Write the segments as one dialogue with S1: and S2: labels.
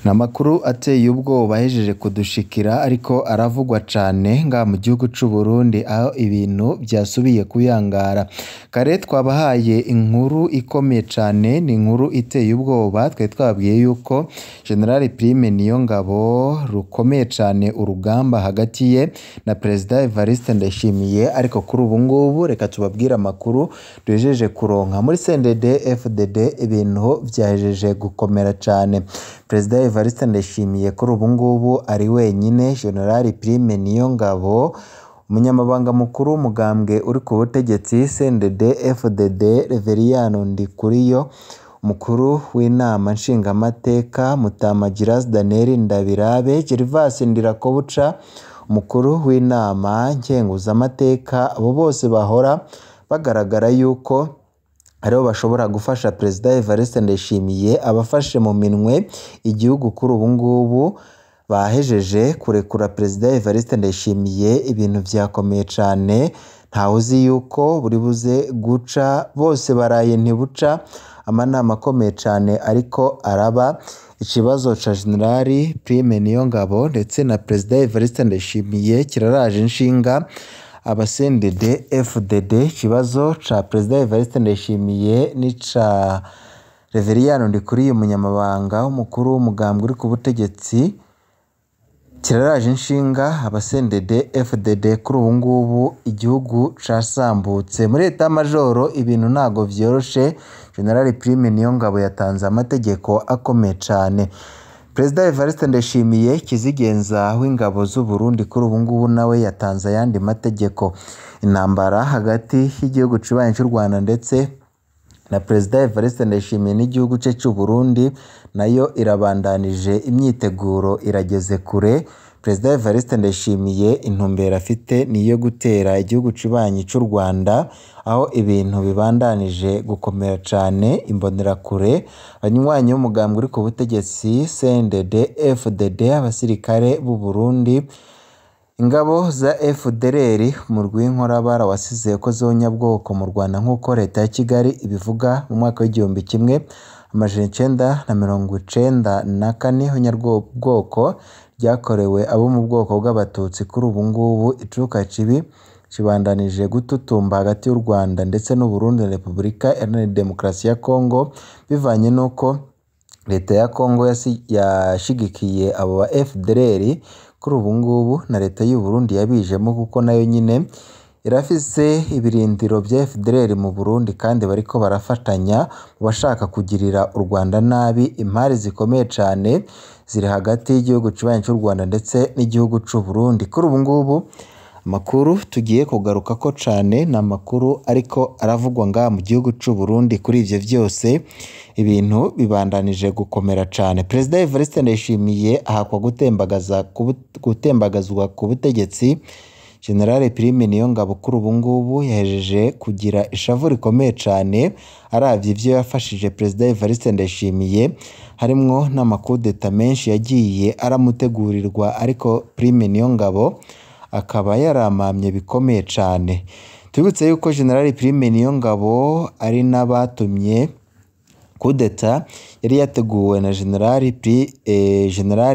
S1: Ni amakuru ateye ubwoba ahejeje kudushikira ariko aravugwa cane ngaha mu gihugu c'u Burundi aho ibintu vyasubiye kuyangara. Kare twabahaye inkuru ikomeye cane, ni inkuru iteye ubwoba, twari twababwiye yuko General Prime Niyongabo rukomeye cane urugamba hagati ye na Perezida Evariste Ndayishimiye, ariko kuri ubu ngubu reka tubabwire amakuru duhejeje kuronka. Muri CNDD FDD ibintu vyahejeje gukomera cane. Perezida Evariste Ndayishimiye kuri ubu ngubu ari wenyine, General Prime Niyongabo, umunyamabanga mukuru w'umugambwe uri ku butegetsi CNDD FDD, Reveriyano Ndikuriyo, umukuru w'inama nshingamateka Mutama Giras Daniel Ndabirabe, Gervas Ndirakobuca, umukuru w'inama nkenguzamateka, abo bose bahora bagaragara yuko aribo bashobora gufasha Perezida Evariste Ndayishimiye abafashe mu minwe igihugu. Kuri ubu ngubu bahejeje kurekura Perezida Evariste Ndayishimiye, ibintu vyakomeye cane, ntawe uzi yuko buri buze guca, bose baraye ntibuca, amanama akomeye cane ariko araba. Ikibazo ca General Prime Niyongabo ndetse na Perezida Evariste Ndayishimiye kiraraje inshinga aba CNDD FDD. Ikibazo ca Perezida Evariste Ndayishimiye n'ica Reveriyano Ndikuriye, umunyamabanga w'umukuru w'umugambwe uri ku butegetsi, kiraraje inshinga aba CNDD FDD. Kuri ubu ngubu igihugu casambutse. Muri Etat Majoro ibintu ntago vyoroshe, General Prime Niyongabo yatanze amategeko akomeye cane. Perezida Evariste Ndayishimiye kizigenza w'ingabo z'u Burundi kuri ubu ngubu nawe yatanze ayandi mategeko. Intambara hagati y'igihugu cibanyi c'u Rwanda ndetse na Perezida Evariste Ndayishimiye n'igihugu ce c'u Burundi nayo irabandanije, imyiteguro irageze kure. Perezida Evariste Ndayishimiye intumbero afite ni iyo gutera igihugu cibanyi c'u Rwanda, aho ibintu bibandanije gukomera cane. Imbonerakure, abanywanyi b'umugambwe uri ku butegetsi CNDD FDD, abasirikare b'u Burundi, ingabo za FDLR, umurwi w'inkorabara wasize ukoze w'nyabwoko mu Rwanda nk'uko leta ya Kigali ibivuga mu mwaka w'1994, ihonyabwoko ryakorewe abo mu bwoko bw'Abatutsi. Kuri ubu ngubu icuka kibi kibandanije gututumba hagati y'u Rwanda ndetse n'u Burundi na Repubulika Iharanira Demokarasi ya Kongo, bivanye n'uko leta ya Kongo yashigikiye abo ba FDLR. Kuri ubu ngubu na leta y'u Burundi yabijemo, kuko nayo nyine irafise ibirindiro vya FDLR mu Burundi, kandi bariko barafatanya mu bashaka kugirira u Rwanda nabi. Impari zikomeye cane ziri hagati y'igihugu cibanyi c'u Rwanda ndetse n'igihugu c'u Burundi. Kuri ubu ngubu amakuru tugiye kugarukako cane ni amakuru ariko aravugwa ngaha mu gihugu c'u Burundi. Kuri ivyo vyose ibintu bibandanije gukomera cane. Perezida Evariste Ndayishimiye ahakwa gutembagazwa ku butegetsi. General Prime Niyongabo kuri ubu ngubu yahejeje kugira ishavu rikomeye cane aravye ivyo yafashije Perezida Evariste Ndayishimiye, harimwo n'amakudeta menshi yagiye aramutegurirwa, ariko Prime Niyongabo akaba yaramamye bikomeye cane. Tubibutse yuko General Prime Niyongabo ari n'abatumye kudeta yari yateguwe na General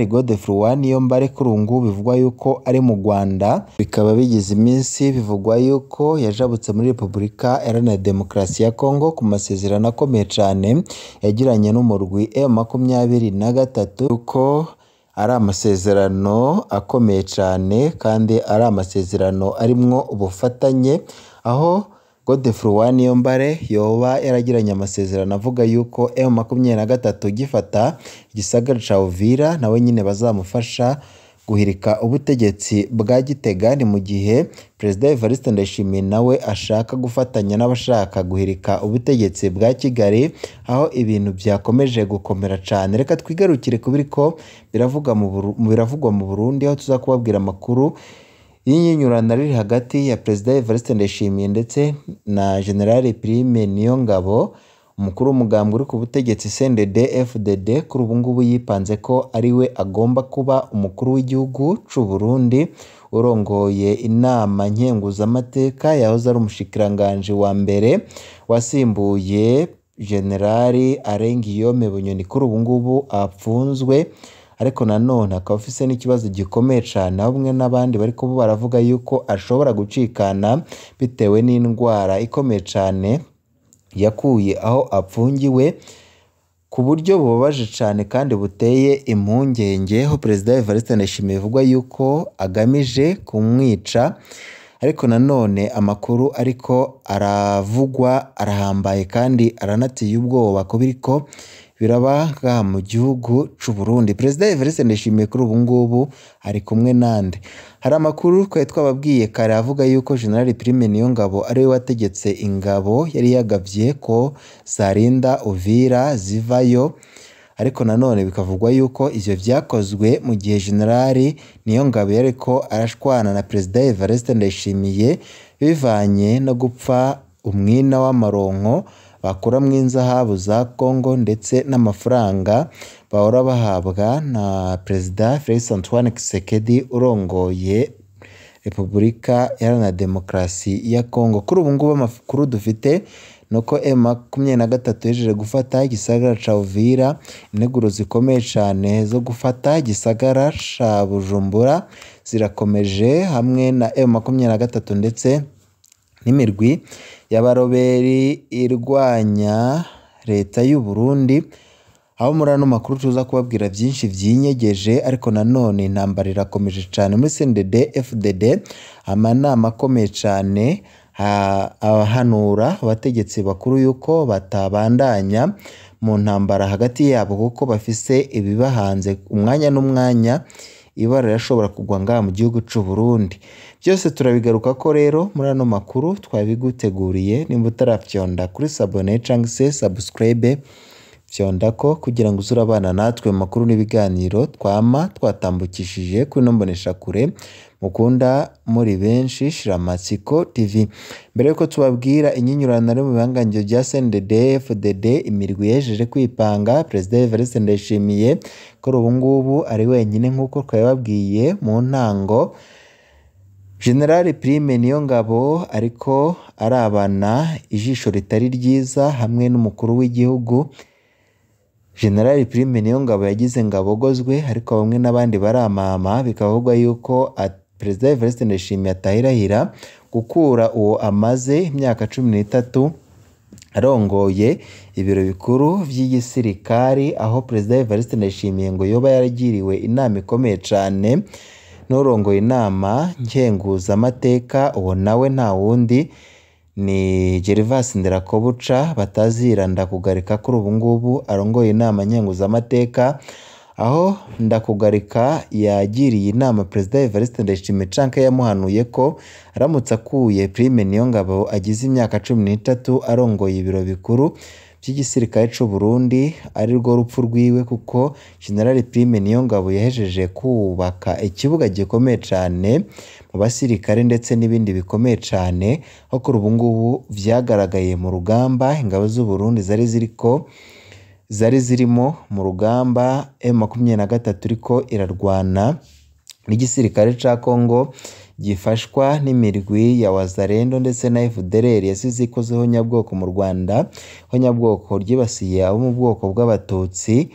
S1: Godefroid Niyombare, kuri ubu ngubu bivugwa yuko ari mu Rwanda, bikaba bigize iminsi bivugwa yuko yajabutse muri Repubulika Iharanira Demokarasi ya Kongo ku masezerano akomeye cane yagiranye n'umurwi M23, yuko ari amasezerano akomeye cane kandi ari amasezerano arimwo ubufatanye, aho Godefroid Niyombare yoba yaragiranye amasezerano avuga yuko M23 gifata igisagara ca Uvira nawe nyine bazamufasha guhirika ubutegetsi bwa Gitega. Ni mu gihe Perezida Evariste Ndayishimiye nawe ashaka gufatanya n'abashaka guhirika ubutegetsi bwa Kigali, aho ibintu vyakomeje gukomera cane. Reka twigarukire ku biriko biravugwa mu Burundi, aho tuza kubabwira amakuru y'inyinyurana riri hagati ya Perezida Evariste Ndayishimiye ndetse na General Prime Niyongabo, umukuru w'umugambwe uri ku butegetsi CNDD FDD. Kuri ubu ngubu yipanze ko ariwe agomba kuba umukuru w'igihugu c'u Burundi, urongoye inama nkenguzamateka, yahoze ari umushikiranganji wa mbere wasimbuye Generali Alain Guillaume Bunyoni kuri ubu ngubu apfunzwe, ariko nanone akaba afise n'ikibazo gikomeye cane, aho bamwe n'abandi bariko baravuga yuko ashobora gucikana bitewe n'indwara ikomeye cane yakuye aho apfungiwe, ku buryo bubabaje cane kandi buteye impungenge, aho Perezida Evariste Ndayishimiye bivugwa yuko agamije kumwica, ariko nanone amakuru ariko aravugwa arahambaye kandi aranateye ubwoba ko biriko biraba ngaha mu gihugu c'u Burundi. Perezida Evariste Ndayishimiye kuri ubu ngubu ari kumwe nande? Hari amakuru twari twababwiye kare avuga yuko General Prime Niyongabo ariwe wategetse ingabo yari yagavye ko zarinda Uvira zivayo, ariko nanone bikavugwa yuko ivyo vyakozwe mu gihe General Niyongabo yariko arashwana na Perezida Evariste Ndayishimiye bivanye no gupfa umwina w'amaronko bakuramwo inzahabu za Congo ndetse n'amafaranga bahora bahabwa na Perezida Felix Antoine Tshisekedi urongoye Repubulika Iharanira Demokarasi ya Congo. Kuri ubu ngubu amakuru dufite nuko M23 yahejeje gufata igisagara ca Uvira, integuro zikomeye cane zo gufata igisagara ca Bujumbura zirakomeje hamwe na M23 ndetse n'imirwi y'abaroberi irwanya leta y'u Burundi, aho muri ano makuru tuza kubabwira byinshi vyinyegeje, ariko nanone intambara irakomeje cane muri CNDD FDD, amanama akomeye cane ahanura abategetsi bakuru yuko batabandanya mu ntambara hagati yabo kuko bafise ibibahanze umwanya n'umwanya, ibara rirashobora kugwa ngaha mu gihugu c'u Burundi. Byose turabigaruka ko rero muri ano makuru twabiguteguriye, nimba utarafyonda kuri sabone canke se subscribe, fyondako kugira ngo uze urabana natwe mu makuru n'ibiganiro twama twatambukishije kuri ino mboneshakure mukunda muri benshi Shiramatsiko TV. Mbere yuko tubabwira inyinyurano mu bihangange bya CNDD FDD, imirwi yejeje kwipanga, Perezida Evariste Ndayishimiye kuri ubu ngubu ari wenyine nk'uko twabibabwiye mu ntango. General Prime Niyongabo ariko arabana ijisho ritari ryiza hamwe n'umukuru w'igihugu. General Prime Niyongabo yagize ngo abogozwe, ariko bamwe n'abandi baramama, bikavugwa yuko Perezida Evariste Ndayishimiye atahirahira gukura uwo amaze imyaka 13 arongoye ibiro bikuru vy'igisirikari, aho Perezida Evariste Ndayishimiye ngo yoba yaragiriwe inama ikomeye cane n'urongoye inama nkenguzamateka, uwo nawe nta wundi ni Gervas Nderakobuca batazira Ndakugarika, kuri ubu ngubu arongoye inama nkenguzamateka, aho Ndakugarika yagiriye inama Perezida Evariste Ndayishimiye canke yamuhanuye ko aramutse akuye Prime Niyongabo agize imyaka 13 arongoye ibiro bikuru by'igisirikare c'u Burundi ari rwo rupfu rwiwe, kuko General Prime Niyongabo yahejeje kubaka ikibuga gikomeye cane mu basirikare ndetse n'ibindi bikomeye cane, aho kuri ubu ngubu vyagaragaye mu rugamba ingabo z'u Burundi zari zirimo mu rugamba M23 iriko irarwana n'igisirikare ca Congo gifashwa n'imirwi ya Wazalendo ndetse na FDLR yasize ikoze nyabwoko mu Rwanda, ho nyabwoko ryibasiye abo mu bwoko bw'Abatutsi,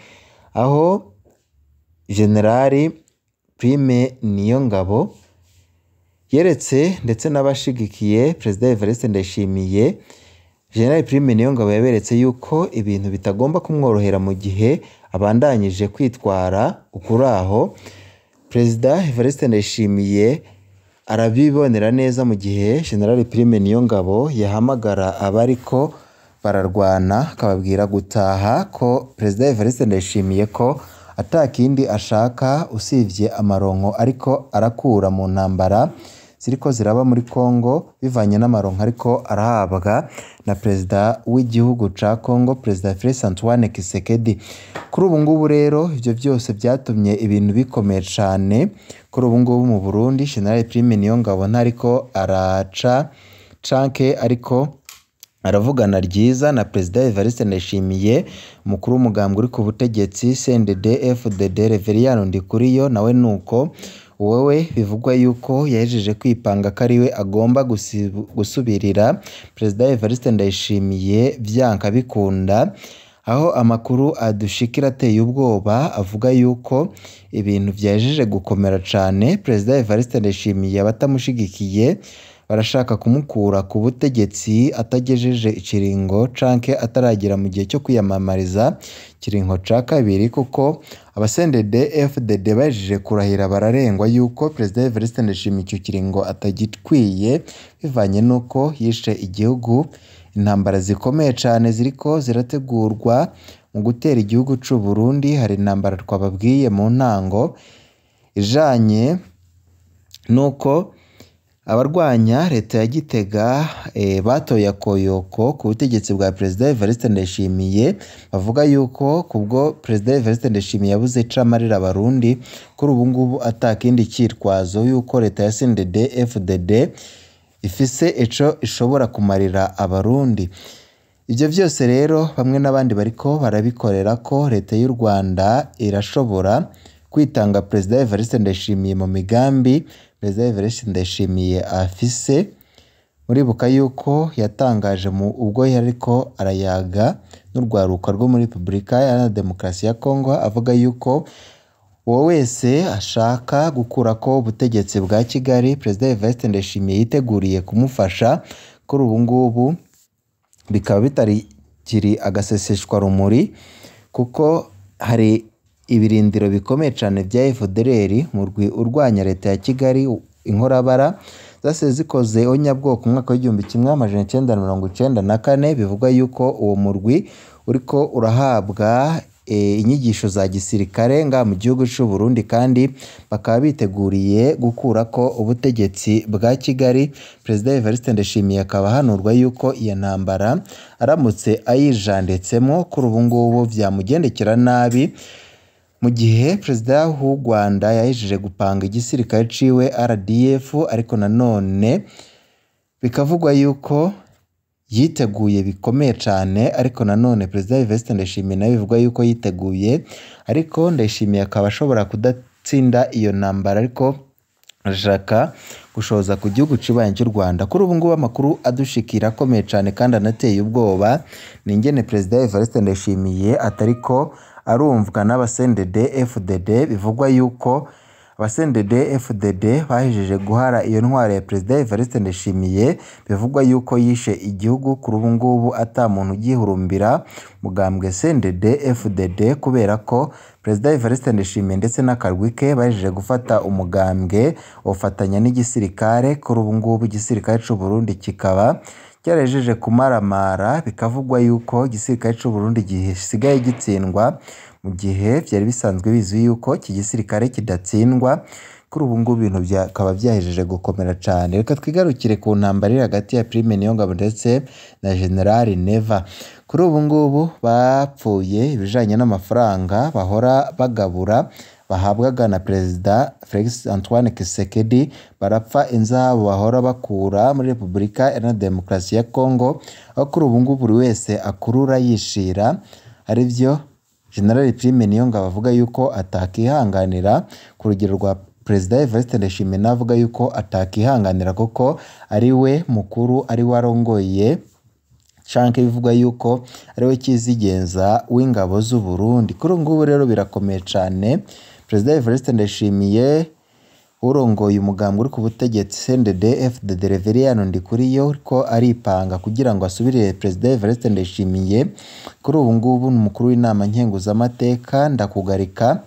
S1: aho General Prime Niyongabo yeretse ndetse n'abashigikiye Perezida Evariste Ndayishimiye. General Prime Niyongabo yaberetse yuko ibintu bitagomba kumworohera mu gihe abandanyije kwitwara ukuraho. Perezida Evariste Ndayishimiye arabibonera neza mu gihe General Prime Niyongabo yahamagara abariko bararwana akababwira gutaha, ko Perezida Evariste Ndayishimiye ko atakindi ashaka usivye amaronko ariko arakura mu ntambara ziriko ziraba muri Congo, bivanye n'amaronko ariko arahabwa na Perezida w'igihugu ca Congo, Perezida Felix Antoine Tshisekedi. Kuri ubu ngubu rero ivyo byose byatumye ibintu bikomeye cane. Kuri ubu ngubu mu Burundi General Prime Niyongabo ntariko araca canke ariko aravugana ryiza na Perezida Evariste Ndayishimiye, umukuru w'umugambwe uri ku butegetsi CNDD FDD Reveriyano Ndikuriyo nawe nuko Wowe bivugwa yuko yahejeje kwipanga ko ariwe agomba gusubirira Perezida Evariste Ndayishimiye vyanka bikunda, aho amakuru adushikira ateye ubwoba avuga yuko ibintu vyahejeje gukomera cane. Perezida Evariste Ndayishimiye abatamushigikiye barashaka kumukura ku butegetsi atagejeje ikiringo canke ataragera mu gihe cyo kwiyamamariza ikiringo ca kabiri, kuko aba CNDD FDD bahejeje kurahira bararengwa yuko Perezida Evariste Ndayishimiye ico kiringo atagikwiye, bivanye n'uko yishe igihugu. Intambara zikomeye cane ziriko zirategurwa mu gutera igihugu c'u Burundi. Hari intambara twababwiye mu ntango ijanye n'uko abarwanya leta ya Gitega batoye akoyoko ku butegetsi bwa Perezida Evariste Ndayishimiye, bavuga yuko kubwo Perezida Evariste Ndayishimiye yabuze ico amarira abarundi, kuri ubu ngubu atakindi cyitwazo yuko leta ya CNDD FDD ifise ico ishobora kumarira abarundi. Ivyo vyose rero bamwe n'abandi bariko barabikorera ko leta y'u Rwanda irashobora kwitanga Perezida Evariste Ndayishimiye mu migambi Perezida Evariste Ndayishimiye afise. Muribuka yuko yatangaje mu ubwo yariko arayaga n'urwaruka rwo muri Repubulika Iharanira Demokarasi ya Kongo, avuga yuko uwo wese ashaka gukurako ubutegetsi bwa Kigali, Perezida Evariste Ndayishimiye yiteguriye kumufasha. Kuri ubu ngubu bikaba bitarikiri agaseseshwarumuri, kuko hari ibirindiro bikomeye cane vya FDLR, murwi urwanya leta ya Kigali, inkorabara zase zikoze onyabwoko mu mwaka w'1994. Bivugwa yuko uwo murwi uriko urahabwa inyigisho za gisirikare nga mu gihugu c'u Burundi, kandi bakaba biteguriye gukurako ubutegetsi bwa Kigali. Perezida Evariste Ndayishimiye akaba ahanurwa yuko iyo ntambara aramutse ayijanditsemo kuri ubu ngubu vyamugendekera nabi, mu gihe Perezida w'u Rwanda yahejeje gupanga igisirikare ciwe RDF, ariko nanone bikavugwa yuko yiteguye bikomeye cane. Ariko nanone Perezida Evariste Ndayishimiye nawe bivugwa yuko yiteguye, ariko Ndayishimiye akaba ashobora kudatsinda iyo ntambara, ariko ashaka gushoza ku gihugu cibanyi cy'u Rwanda. Kuri ubu ngubu amakuru adushikira akomeye cane kandi anateye ubwoba ni ingene Perezida Evariste Ndayishimiye atariko arumvwa n'aba CNDD FDD. Bivugwa yuko aba CNDD FDD bahejeje guhara iyo ntwaro ya Perezida Evariste Ndayishimiye, bivugwa yuko yishe igihugu. Kuri ubu ngubu ata muntu ugihurumbira mugambwe CNDD FDD, kubera ko Perezida Evariste Ndayishimiye ndetse n'akarwi ke bahejeje gufata umugambwe ufatanya n'igisirikare. Kuri ubu ngubu igisirikare c'u Burundi kikaba cyarahejeje kumaramara, bikavugwa yuko igisirikare c'u Burundi gisigaye gitsindwa, mu gihe vyari bisanzwe bizwi yuko iki gisirikare kidatsindwa. Kuri ubu ngubu ibintu bikaba vyahejeje gukomera cane. Reka twigarukire ku ntambara iri hagati ya Prime Niyongabo ndetse na General Neva. Kuri ubu ngubu bapfuye ibijanye n'amafaranga bahora bagabura bahabwaga na Perezida Felix Antoine Tshisekedi, barapfa inzahabu bahora bakura muri Repubulika Iharanira Demokarasi ya Kongo, aho kuri ubu ngubu buri wese akurura yishira, arivyo General Prime Niyongabo avuga yuko atakihanganira ku rugero rwa Perezida Evariste Ndayishimiye, navuga yuko atakihanganira kuko ari we mukuru, ari we arongoye, canke bivugwa yuko ari we kizigenza w'ingabo z'u Burundi. Kuri ubu ngubu rero birakomeye cane. Perezida Evariste Ndayishimiye urongoye umugambwe uri ku butegetsi CNDD FDD Reverien Ndikuriyo uriko aripanga kugira ngo asubirire Perezida Evariste Ndayishimiye. Kuri ubu ngubu ni umukuru w'inama nkenguzamateka Ndakugarika,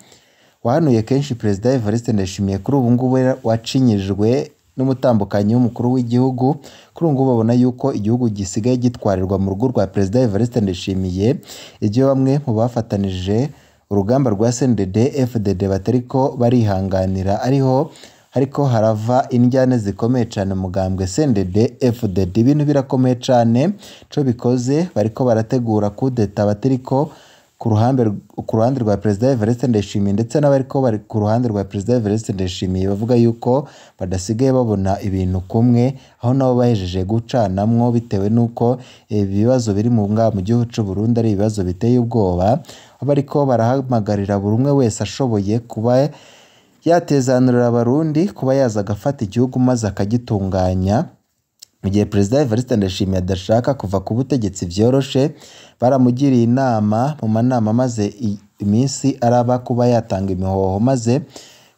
S1: wahanuye kenshi Perezida Evariste Ndayishimiye, kuri ubu ngubu wacinyijwe n'umutambukanyi w'umukuru w'igihugu. Kuri ubu ngubu babona yuko igihugu gisigaye gitwarirwa mu rugo rwa Perezida Evariste Ndayishimiye, ibyo bamwe mu bafatanije urugamba rwa CNDD FDD batariko barihanganira, ariho hariko harava indyane zikomeye cane mugambwe CNDD FDD. Ibintu birakomeye cane, ico bikoze bariko barategura kudeta batariko ku ruhande rwa Perezida Evariste Ndayishimiye, ndetse n'abariko bari ku ruhande rwa Perezida Evariste Ndayishimiye bavuga yuko badasigaye babona ibintu kumwe, aho nabo bahejeje gucanamwo bitewe n'uko ibibazo biri mu ngaha mu gihugu c'u Burundi ari ibibazo biteye ubwoba. Bariko barahamagarira buri umwe wese ashoboye kuba yatezanurira abarundi kuba yaza agafata igihugu maze akagitunganya. Mu gihe Perezida Evariste Ndayishimiye adashaka kuva ku butegetsi vyoroshe, baramugiriye inama mu manama maze iminsi araba kuba yatanga imihoho maze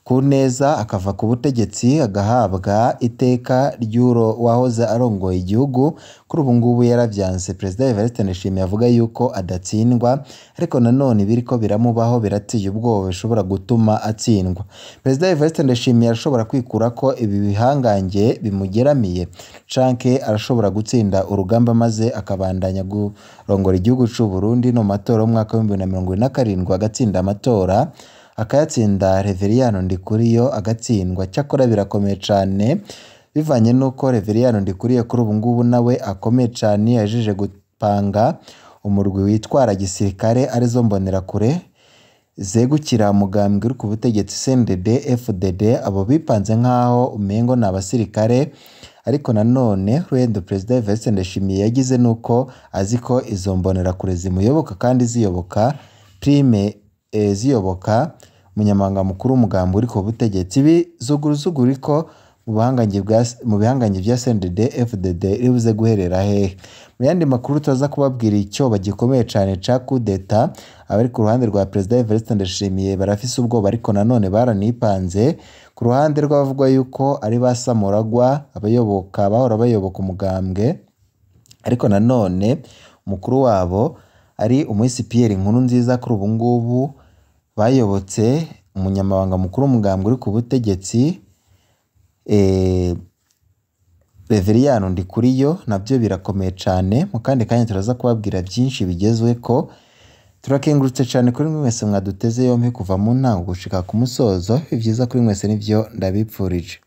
S1: ku neza akava ku butegetsi agahabwa iteka ry'uro wahoze arongoye igihugu. Kuri ubu ngubu yaravyanse. Perezida Evariste Ndayishimiye avuga yuko adatsindwa, ariko nanone ibiriko biramubaho birateye ubwoba bishobora gutuma atsindwa. Perezida Evariste Ndayishimiye arashobora kwikurako ibi bihangange bimugeramiye, canke arashobora gutsinda urugamba maze akabandanya kurongora igihugu c'u Burundi no mu matora y'umwaka w'2027 agatsinda amatora akayatsinda, Reveriyano Ndikuriyo agatsindwa. Cyakora birakomeye cane bivanye n'uko Reveriyano Ndikuriyo kuri ubu ngubu nawe akomeye cane, yahejeje gupanga umurwi witwara gisirikare arizo mbonerakure zegukira mugambwe uri ku butegetsi CNDD FDD. Abo bipanze nk'aho umengo ni abasirikare, ariko nanone wenda Perezida Evariste Ndayishimiye yagize nuko azi ko izo mbonerakure zimuyoboka kandi ziyoboka prime ziyoboka umunyamabanga mukuru w'umugambi uri ku butegetsi. Ibi zuguruzuguru ko mu bihangange bya CNDD FDD ribuze guherera hehe. Mu yandi makuru tuza kubabwira icyoba gikomeye cane ca kudeta. Abari ku ruhande rwa Perezida Evariste Ndayishimiye barafise ubwoba, ariko nanone baranipanze ku ruhande rw'abavugwa yuko ari ba Samuragwa, abayoboka bahora bayoboka umugambwe, ariko nanone umukuru wabo ari umuhisi Pierre Nkurunziza. Kuri ubu ngubu bayobotse umunyamabanga mukuru w'umugambwe uri ku butegetsi Reveriyano Ndikuriyo. Nabyo birakomeye cane. Mu kandi kanya turaza kubabwira byinshi bigezweko. Turakengurutse cane kuri mwese mwaduteze yompi kuva mu ntango gushika ku musozo. Ivyiza kuri mwese nivyo ndabipfurije.